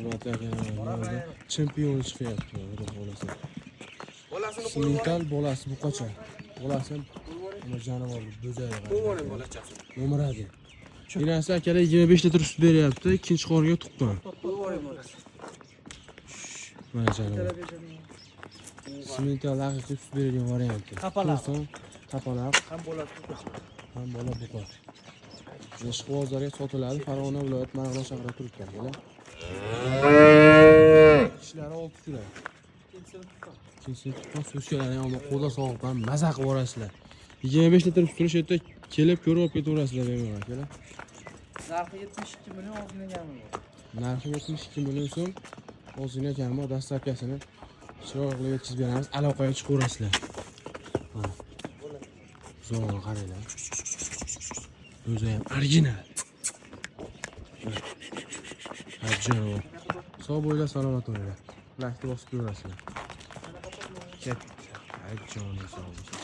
Hurmatli akalar, chempion chiqyapti, xudo xohlasa. Bolasini qo'yib yuboring. Simental bolasi buqacha. Bolasi mana jonivor bo'zaydi. Qo'yib yuboring bolachasini. Nomer 1. Enasi, akalar, 25 litr sut beryapti, ikkinchi qoringa tuqqan. Qo'yib yuboring bolasini. Mana jonivor. Simental haqiqiy sut beradigan varianti. Qapaloq. To'qson, qapaloq Ham bo'ladi. Ham bola buqa. Ishqibozlarga sotiladi. Farg'ona viloyati, Marg'ilon shahrida turibdi, akalar. Tishlari 6 kurak. Ikkinchisini tuqqan, so'skalari ham qo'lda sog'ib ham maza qilib yuborasizlar. 25 litr sut turish yerda, kelib ko'rib olib ketaverasizlar bemalol, akalar. Narxi 72 million, ozgina kami bor. Narxi 72 million so'm. Ozgina kami bor, доставка sini chiroyli qilib yetkazib beramiz. Aloqaga chiqaverasizlar. Mana. Zo'r, qaranglar. O'zi ham original. Ha, jonivor. Sog' bo'linglar, salomat bo'linglar. Laykni bosib ko'rasizlar. Katta. Ay, joning sog' bo'lsin.